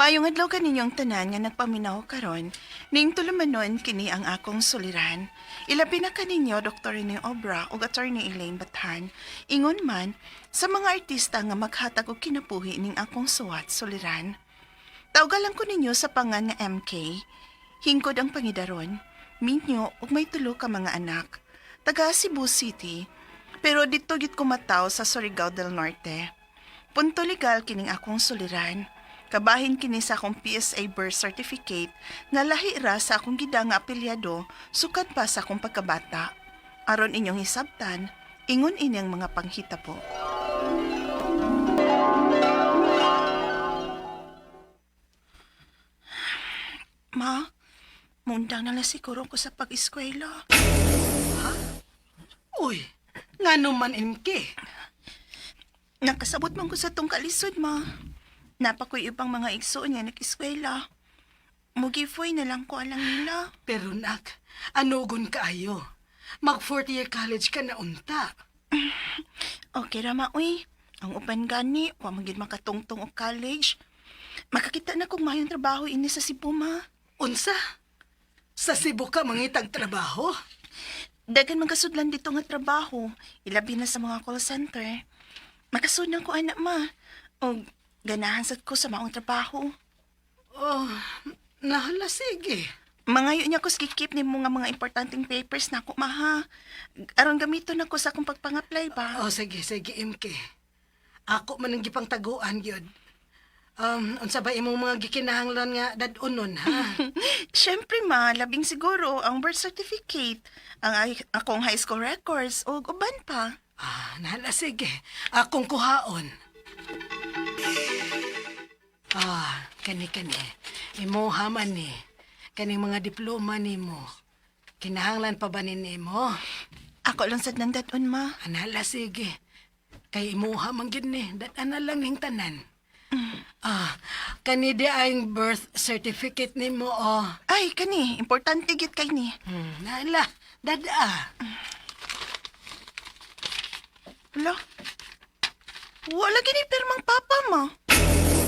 Maayong adlaw kaninyong tanan nga nagpaminaw karon, ning tulumanon kini ang akong suliran. Ilabi na kaninyo Dr. Rene Obra ug Attorney Elaine Bathan. Ingon man sa mga artista nga maghatag og kinabuhi ning akong suwat suliran. Tawgalan ko ninyo sa pangan nga MK. Hingkod ang pangidaron, minyo ug may tulo ka mga anak. Taga Cebu City, pero didto gid ko mataw sa Surigao del Norte. Punto legal kining akong suliran. Kabahin kini sa akong PSA birth certificate nga lahi ra sa akong gida nga apelyado sukad pa sa akong pagkabata. Aron inyong hisabtan, ingon ini ang mga panghitabo. Ma, mundang na lang siguro ko sa pag-eskwela. Uy, ngano man MK? Nakasabot man ko sa tong kalisod, ma. Napakoy ibang mga igsoon nga nag-eskwela. Mugifoy na lang ko alang nila. Pero nak, anugon kaayo. Mag fourth year college ka na unta. Okay ra, ma, uy. Ang uban gani, wa man gid makatungtong og college. Makakita na kong mayong trabaho ini sa Cebu, ma. Unsa? Sa Cebu ka mangitag trabaho? Daghan man kasudlan dito nga trabaho, ilabi na sa mga call center. Makasudlan ko anak, ma. Og ganahan sad ko sa maong trabaho. Oh, nahala sige. Mangayo niya ko skikip ni mo nga mga importanteng papers na ako, ma, ha. Aron gamiton nako sa akong pagpang-apply ba. Oh, sige, sige, MK. Ako man ang gipangtaguan gyud. Unsa ba imong mga gikinahanglan nga dad-unon, ha? Siyempre, ma, labing siguro ang birth certificate, ang akong high school records, o uban pa. Ah, nahala sige. Akong kuhaon. Ah, kani kani. Imo haman ni. Kaning mga diploma nimo. Kinahanglan pa ba ni nimo? Ako lang sad nang dad-on, ma. Anala sige. Kay imuha man gyud ni, dad-an na lang ning tanan. Ah, kani di ang birth certificate nimo oh. Ay, kani, importante gid kay ni. Naala, dada. Hala. Wala gini pirmang papa, ma.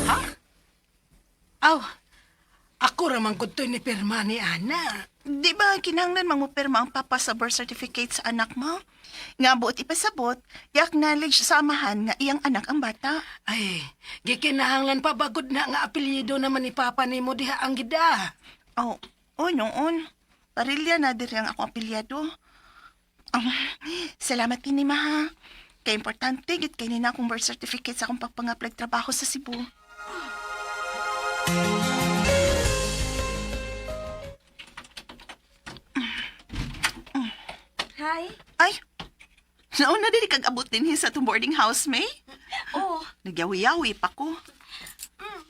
Ha? Aw, ako ra man gud ni pirma ni ana. Di ba kinahanglan mang mopirma ang papa sa birth certificate sa anak mo? Nga buot ipasabot, i-acknowledge sa amahan nga iyang anak ang bata. Ay, gikinahanglan pa bagod na nga apelyido naman ni Papa nimo diha ang gida. Oh, oh noon. Parilya na diri ang akong apelyado. Salamat kini ma ha. Kay importante gid kay ni na akong birth certificate sa akong pagpang-apply trabaho sa Cebu. Hi. Ay, nauna diri kag abot dinhi sa atong boarding house, May. Oh, Nagyawi-yawi pa ko.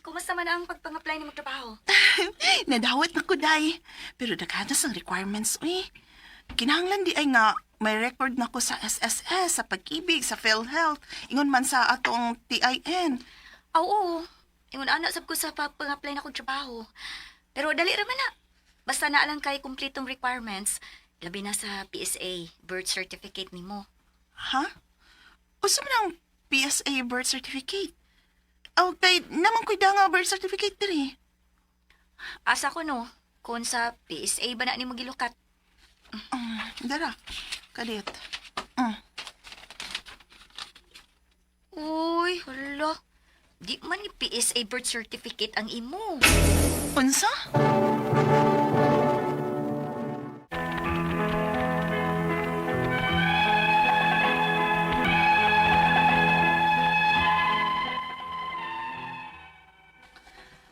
kumusta man ang pagpang-apply ni magtrabaho? Nadawat na ko, day. Pero daghanas ang requirements, uy. Kinahanglan di ay nga may record na ko sa SSS, sa Pag-ibig, sa PhilHealth, ingon man sa atong TIN. Aw, oo. Ingon ana sab ko sa pagpang-apply na kong trabaho. Pero dali ra man na. Basta na lang kay kumpletong requirements, labi na sa PSA, birth certificate nimo. Ha? Unsa man ang PSA birth certificate? Aw, kay naman ko'y nga birth certificate diri. Asa ko no, kung sa PSA ba na nimo gilukat. Dara, kalit. Uy, hala. Di man ni PSA birth certificate ang imo. Unsa?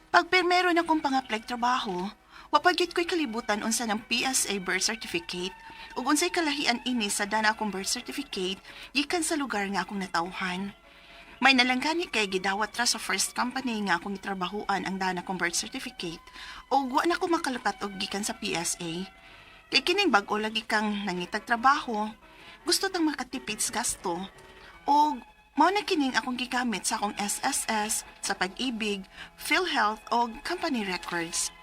Pag pirmero na kong pang-apply trabaho, wapagit ko'y kalibutan unsa ng PSA birth certificate ug unsay kalahian ini sa dana akong birth certificate gikan sa lugar nga akong natawhan. May nalanggani kay gidawat ra sa first company nga akong gitrabahuan ang dana kong birth certificate ug wa na ko makalukat og gikan sa PSA. Kay kining bag-o lagi kang nangitag trabaho, gusto tang makatipid sa gasto. Og mao na kining akong gigamit sa akong SSS, sa Pag-ibig, PhilHealth og company records.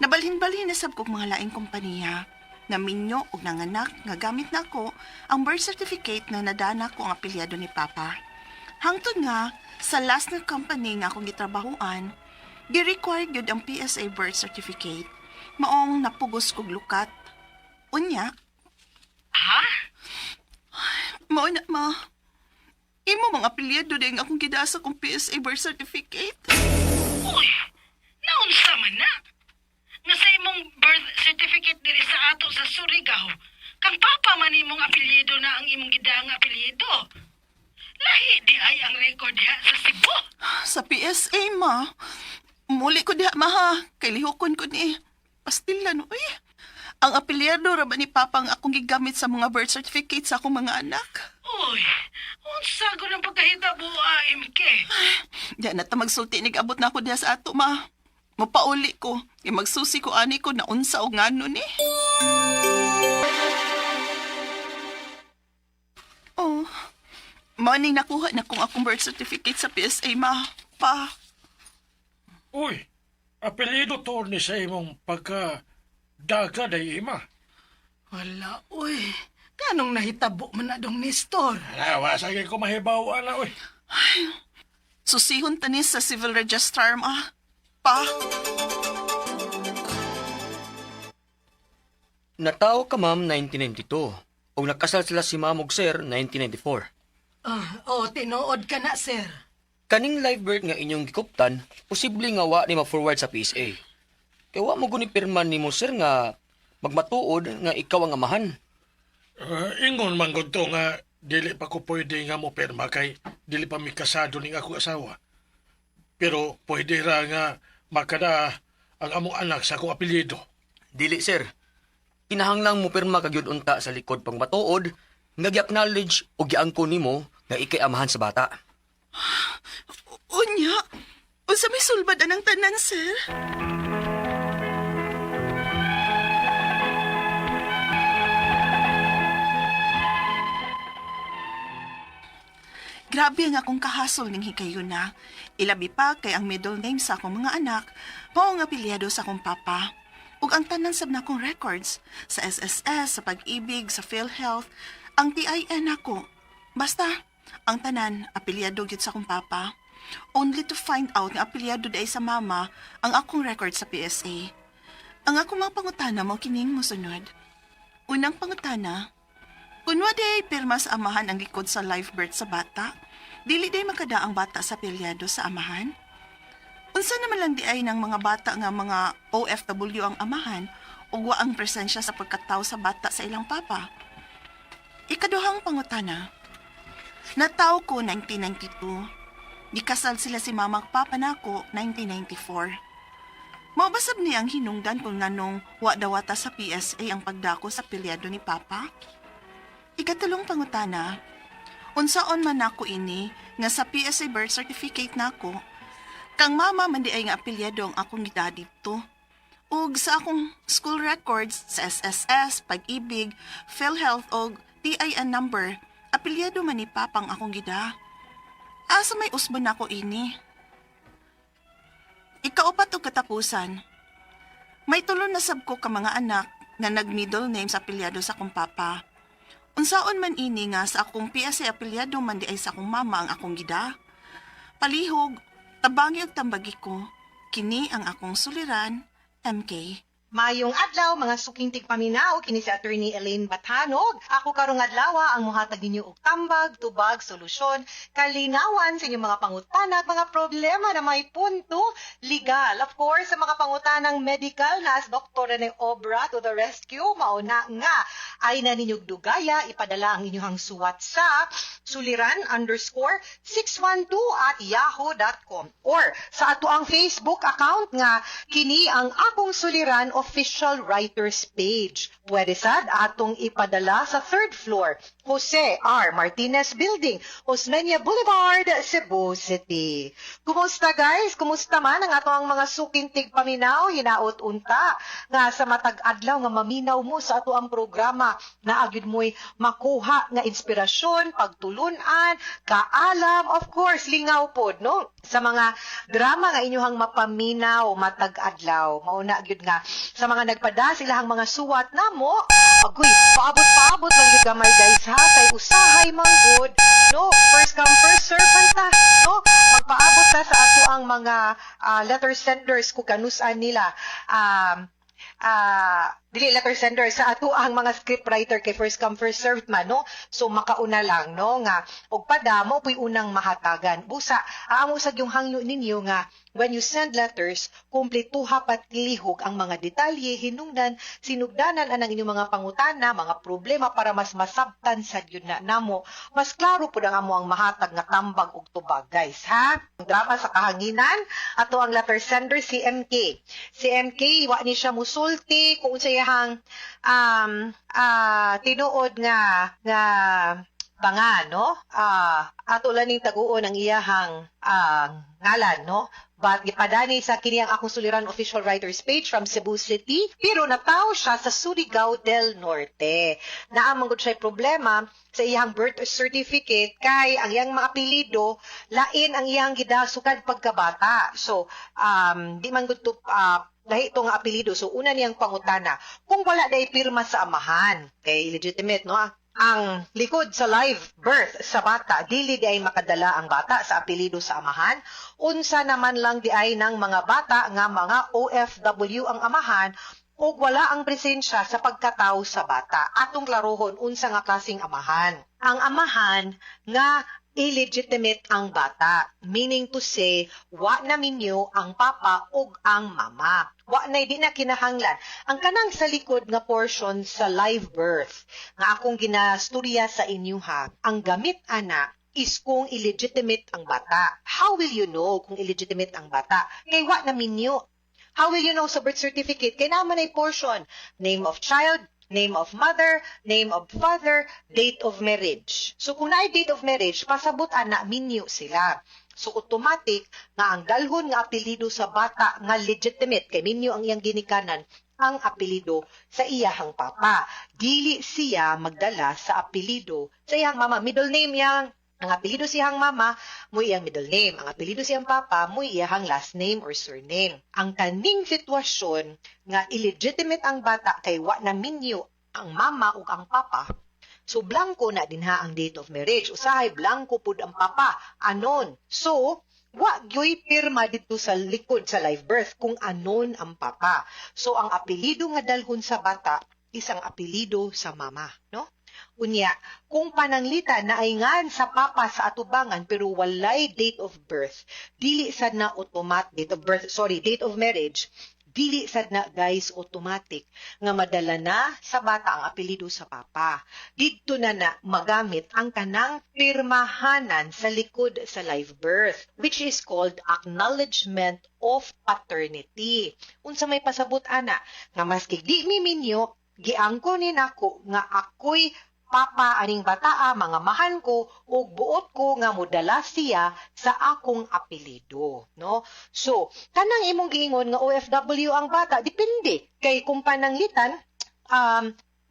Nabalhin-balhin na sab kog mga laing kompanya. Naminyo og nanganak nga gamit nako ang birth certificate na nadana ko ang apelyado ni Papa. Hangtod nga, sa last na company nga akong gitrabahuan, Gi-required gyud ang PSA birth certificate. Maong napugos kog lukat. Unya, Ha? mao na ma. Imo mga apelyido din akong gidasa kong PSA birth certificate. Uy, naunsa man na? Nga sa imong birth certificate diri sa ato sa Surigao, kang papa man imong apelyido na ang imong gidang apelyido. Lahi di ay ang record diha sa Cebu. Sa PSA, ma. Muli ko diha, ma ha. Kay lihokon ko ni. Pastila no, uy. Ang apelyido ra ba ni Papa ang akong gigamit sa mga birth certificate sa akong mga anak? Uy, unsa ko ng pagkahitabo, AMK? Diya na ta magsulti nag-abot na ako diha sa ato, ma. Mapauli ko. Kay magsusi ko ani ko na unsa o ngano ni. Oh. Morning nakuha na kong akong birth certificate sa PSA, ma. Pa. Uy, apelyido to ni sa imong pagka daga day ima. Wala, uy. Kanong nahitabo man na dong Nestor? Ala, wa sa ko mahibaw ana uy. Susihon tanis sa civil registrar, ma. Pa. Natawo ka ma'am 1992 ug nakasal sila si ma'am ug sir 1994. Ah, oh, tinuod ka na, sir. Kaning live birth nga inyong gikuptan, posible nga wa ni ma-forward sa PSA. Kay wa mo guni pirma nimo sir nga magmatuod nga ikaw ang amahan. Ingon man gud to nga dili pa ko pwede nga mo pirma kay dili pa mi kasado ning ako asawa. Pero pwede ra nga makada ang among anak sa akong apelyido. Dili sir. Kinahanglang mo pirma ka gyud unta sa likod pang matuod nga gi-acknowledge o giangko nimo nga ikay amahan sa bata. Unya. Unsa may sulbad anang tanan, sir? Grabe ang akong kahasol ning higayuna. Ilabi pa kay ang middle name sa akong mga anak, mao ang apelyido sa akong papa. Ug ang tanan sab na akong records sa SSS, sa Pag-ibig, sa PhilHealth, ang TIN ako. Basta ang tanan apelyido gyud sa akong papa. Only to find out nga apelyido diay sa mama ang akong record sa PSA. Ang akong mga pangutana mo kining mosunod. Unang pangutana, kung wa day pirma sa amahan ang likod sa live birth sa bata, dili day makada ang bata sa pilyado sa amahan? Unsa naman lang di ay ng mga bata nga mga OFW ang amahan ug wa ang presensya sa pagkataw sa bata sa ilang papa? Ikaduhang pangutana. Nataw ko 1992. Gikasal sila si mama ug papa nako 1994. Maubasab niya ang hinungdan kung nganong wa dawata sa PSA ang pagdako sa pilyado ni papa? Ikatulong pangutana, unsaon man nako ini nga sa PSA birth certificate nako, kang mama man di ay nga apelyado ang akong gida didto. Ug sa akong school records sa SSS, Pag-ibig, PhilHealth og TIN number, apelyado man ni papang akong gida. Asa may usbon nako ini? Ikaupat og katapusan. May tulo na sab ko ka mga anak nga nag-middle name sa apelyado sa akong papa. Unsaon man ini nga sa akong PSA apelyado man di ay sa akong mama ang akong gida. Palihog, tabangi og tambagi ko. Kini ang akong suliran, MK. Mayong adlaw mga suking tigpaminaw kini si Attorney Elaine Batanog. Ako karong adlaw ang mohatag ninyo og tambag, tubag, solusyon, kalinawan sa inyong mga pangutana at mga problema na may punto legal. Of course, sa mga pangutanang medical na as Dr. Rene Obra to the rescue, mauna nga ay na ninyog dugaya, ipadala ang inyong suwat sa suliran_612@yahoo.com or sa ato ang Facebook account nga kini ang akong suliran official writers page. Pwede sad atong ipadala sa third floor, Jose R. Martinez Building, Osmeña Boulevard, Cebu City. Kumusta guys? Kumusta man ang ato ang mga suking tigpaminaw hinaot unta nga sa matag adlaw nga maminaw mo sa ato ang programa na agid mo'y makuha nga inspirasyon, pagtulunan, kaalam, of course, lingaw pod no sa mga drama nga inyuhang mapaminaw matag adlaw. Mauna gyud nga sa mga nagpada silahang mga suwat namo. Agoy, paabot-paabot lang gyud gamay guys ha kay usahay man gud. No, first come first serve man ta, no? Magpaabot ta sa ato ang mga letter senders kung kanus-an nila. Dili letter sender, sa ato ang mga script writer kay first come first served man, no? So makauna lang, no, nga og pada mo puy unang mahatagan. Busa aamo sad yung hangyo ninyo nga when you send letters, kumpletuha pat lihok ang mga detalye, hinungdan, sinugdanan anang inyong mga pangutana, mga problema, para mas masabtan sad yun na namo, mas klaro pud ang amo ang mahatag nga tambag ug tubag, guys, ha. Ang drama sa kahanginan, ato ang letter sender si MK. Si MK, wa ni siya musulti kung unsay iyahang tinuod nga nga banga, no? Ato lang ning taguon ang iyahang ngalan, no? But gipadani sa kini ang akong suliran official writers page from Cebu City, pero natawo siya sa Surigao del Norte. Naa man gud siya problema sa iyang birth certificate kay ang iyang mga apelyido lain ang iyang gidasukad pagkabata. So di man gud to lahi to nga apelyido. So una niyang pangutana, kung wala day pirma sa amahan kay illegitimate, no, ang likod sa live birth sa bata, dili di ay makadala ang bata sa apelyido sa amahan? Unsa naman lang di ay ng mga bata nga mga OFW ang amahan ug wala ang presensya sa pagkatawo sa bata? Atong klarohon unsa nga klaseng amahan. Ang amahan nga illegitimate ang bata. Meaning to say, wa na minyo ang papa ug ang mama. Wa na, di na kinahanglan. Ang kanang sa likod nga portion sa live birth nga akong ginasturya sa inyo ha, ang gamit ana is kung illegitimate ang bata. How will you know kung illegitimate ang bata? Kay wa na minyo. How will you know sa birth certificate? Kay naman ay portion. Name of child, name of mother, name of father, date of marriage. So kung naay date of marriage, pasabot ana minyo sila. So automatic nga ang dalhon nga apelyido sa bata nga legitimate kay minyo ang iyang ginikanan, ang apelyido sa iyahang papa. Dili siya magdala sa apelyido sa iyang mama. Middle name yang ang apelyido siyang mama, mo iyang middle name. Ang apelyido siyang papa, mo iyahang last name or surname. Ang kaning sitwasyon nga illegitimate ang bata kay wa na minyo ang mama ug ang papa. So blanko na dinha ang date of marriage. Usahay blanko pud ang papa, anon. So wa gyoy pirma dito sa likod sa live birth kung anon ang papa. So ang apelyido nga dalhon sa bata is ang apelyido sa mama, no? Unya, kung pananglita na ay ngan sa papa sa atubangan pero walay date of birth, dili sad na automatic date of birth, sorry, date of marriage, dili sad na, guys, automatic nga madala na sa bata ang apelyido sa papa. Didto na na magamit ang kanang pirmahanan sa likod sa live birth, which is called acknowledgement of paternity. Unsa may pasabot ana? Nga maski di mi minyo, giangko ni nako nga ako'y papa aning bataa, mga mahan ko ug buot ko nga modala siya sa akong apelyido, no? So kanang imong giingon nga OFW ang bata, depende kay kung pananglitan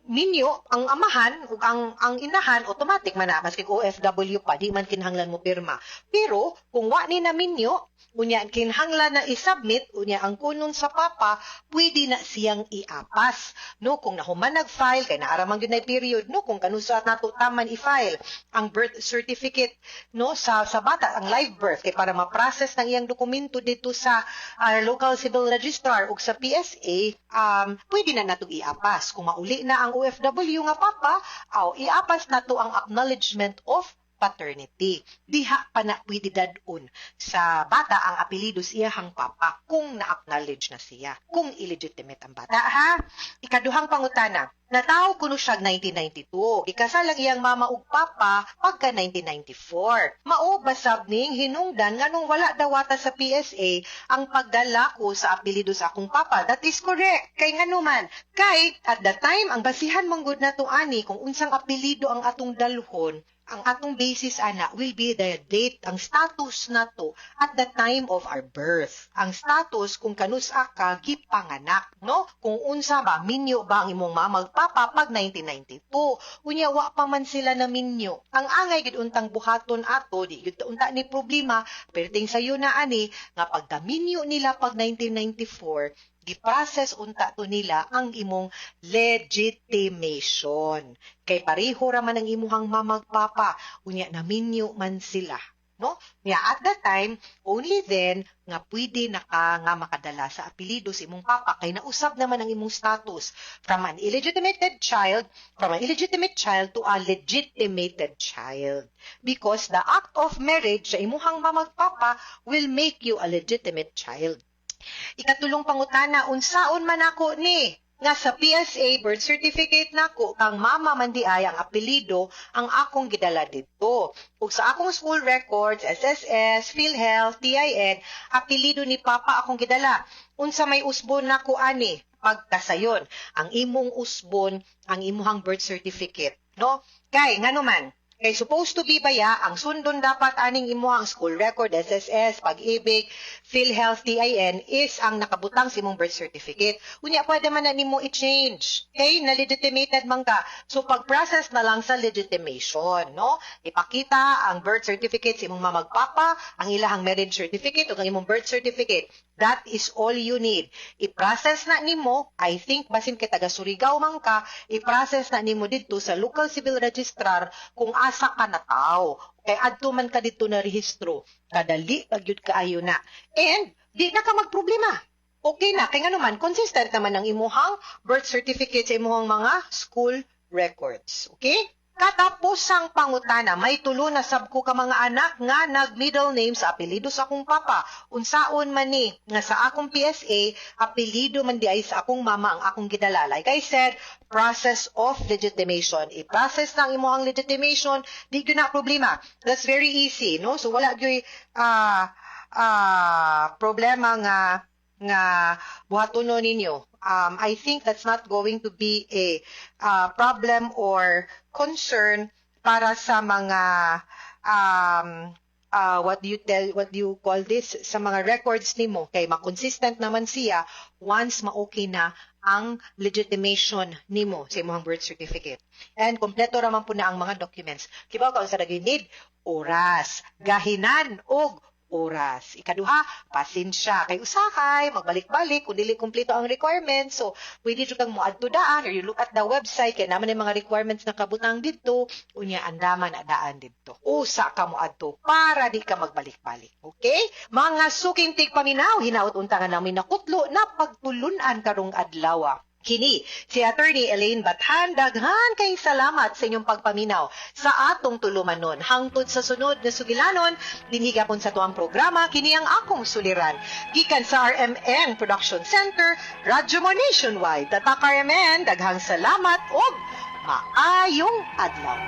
minyo ang amahan ug ang inahan, automatic man na maski OFW pa, di man kinahanglan mo pirma. Pero kung wa ni na minyo, unya kinahanglan na i-submit, unya ang kunon sa papa, pwede na siyang iapas, no? Kung nahuman nag-file kay naara man gyud na period, no, kung kanusa nato taman i-file ang birth certificate, no, sa bata, ang live birth, kay para ma-process ng iyang dokumento dito sa local civil registrar ug sa PSA, pwede na nato iapas. Kung mauli na ang OFW nga papa, aw iapas nato ang acknowledgement of paternity. Diha pa na pwede dad-on sa bata ang apelyido sa iyahang papa kung na-acknowledge na siya. Kung illegitimate ang bata, ha? Ikaduhang pangutana, natawo kuno siya 1992. Ikasal ang iyang mama ug papa pagka 1994. Mao ba sab ning hinungdan nganong wala dawata sa PSA ang pagdala ko sa apelyido sa akong papa? That is correct. Kay ngano man? Kay at that time ang basihan man gud nato ani kung unsang apelyido ang atong dalhon, ang atong basis ana will be the date, ang status nato at the time of our birth. Ang status kung kanusa ka gipanganak, no? Kung unsa ba, minyo ba ang imong mama ug papa pag 1992. Unya wa pa man sila na minyo. Ang angay gid untang buhaton ato, di gid unta ni problema, perting sayo na ani nga pagka minyo nila pag 1994, gi-process unta to nila ang imong legitimation. Kay pareho ra man ang imuhang mama ug papa, unya naminyo man sila, no? no? Nya at that time, only then nga pwede na ka nga makadala sa apelyido sa imong papa kay nausab naman ang imong status from an illegitimate child to a legitimated child, because the act of marriage sa imuhang mama ug papa will make you a legitimate child. Ikatulong pangutana, unsaon man ako ni nga sa PSA birth certificate nako kang mama man di ay ang apelyido ang akong gidala didto? Ug sa akong school records, SSS, PhilHealth, TIN, apelyido ni papa akong gidala. Unsa may usbon nako ani? Pagkasayon, ang imong usbon ang imuhang birth certificate, no? Kay ngano man? Kay supposed to be baya, ang sundon dapat aning imuhang school record, SSS, Pag-IBIG, PhilHealth, TIN is ang nakabutang sa imong birth certificate. Unya, pwede man na nimo i-change. Okay, na legitimated man ka. So, pag-process na lang sa legitimation, no? Ipakita ang birth certificate sa imong mama ug papa, ang ilahang marriage certificate ug ang imong birth certificate. That is all you need. I-process na nimo, I think basin kay taga Surigao man ka, i-process na nimo didto sa local civil registrar kung asa ka nataw. Kay adto man ka didto na rehistro. Kadali pag gyud kaayo na. And di na ka magproblema. Okay na kay ngano man, consistent naman ang imuhang birth certificate sa imuhang mga school records. Okay? Katapusang pangutana, may tulo na sab ko ka mga anak nga nag middle name sa apelyido sa akong papa. Unsaon man ni nga sa akong PSA, apelyido man di ay sa akong mama ang akong gidala? Like I said, process of legitimation. I-process na ang imuhang legitimation, di gyud na problema. That's very easy, no? So wala gyud problema nga buhatonon ninyo. I think that's not going to be a problem or concern para sa mga what do you call this, sa mga records nimo kay ma-consistent naman siya once ma-okay na ang legitimation nimo sa imong birth certificate. And kompleto ra man po na ang mga documents. Kibaw ka unsa ra need? Oras, gahinan og oras. Ikaduha, pasensya. Kay usahay, magbalik-balik kung dili kumpleto ang requirements. So, pwede jud kang moadto daan or you look at the website kay naman yung mga requirements na kabutang didto, unya andaman na daan didto. Usa ka moadto para di ka magbalik-balik. Okay? Mga suking tigpaminaw, hinaot unta nga namin nakutlo na pagtulunan karong adlaw. Kini si Attorney Elaine Bathan, daghan kay salamat sa inyong pagpaminaw sa atong tulumanon. Hangtod sa sunod na sugilanon, dinhi gapon sa tuang programa, kini ang akong suliran. Gikan sa RMN Production Center, Radyo Mo Nationwide. Tatak RMN, daghang salamat ug maayong adlaw.